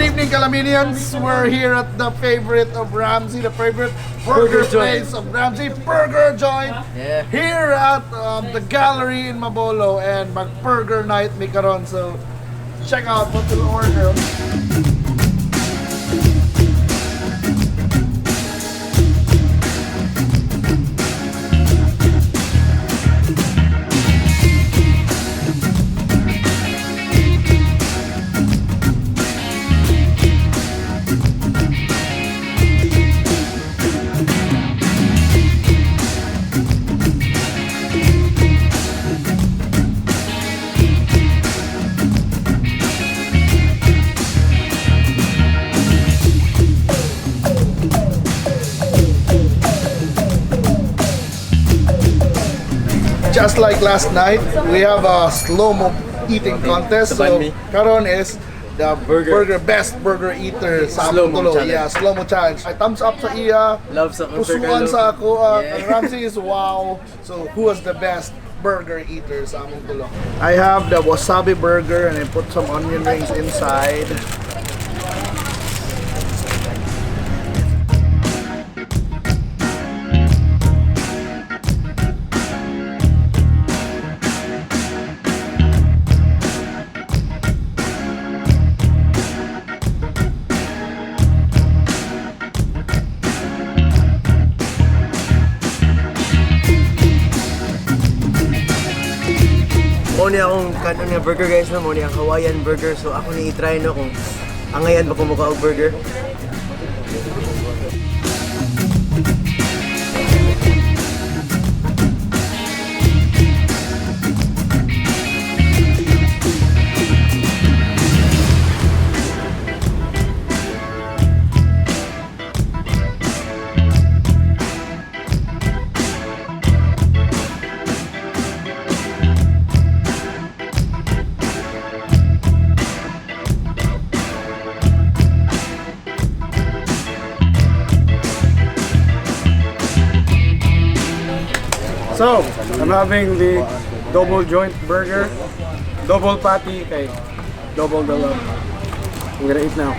Evening, Calaminians. We're here at the favorite of Ramsey, the favorite burger Burger joint. Place of Ramsey, Burger Joint. Here at the gallery in Mabolo, and mag burger night mi karon. So check out what we'll order. Just like last night, we have a slow-mo eating contest. The banh So mi. karon is the burger, Burger. Best burger eater sa Slow-mo among tulo. challenge. Yeah, slow-mo challenge. Ay, thumbs up sa iya. Love sa Sir Pusuan Carlo. sa ako. Yeah. Ang Ramsey is wow. So, who was the best burger eater sa among tulo? I have the wasabi burger and I put some onion rings inside. Mo ni akong kanon nga burger, guys, no, mo ni ang Hawaiian burger, so ako ni i-try, no, kung angayan ba kumuha og burger. So, I'm having the double joint burger, double patty, okay, double the love. I'm gonna eat now.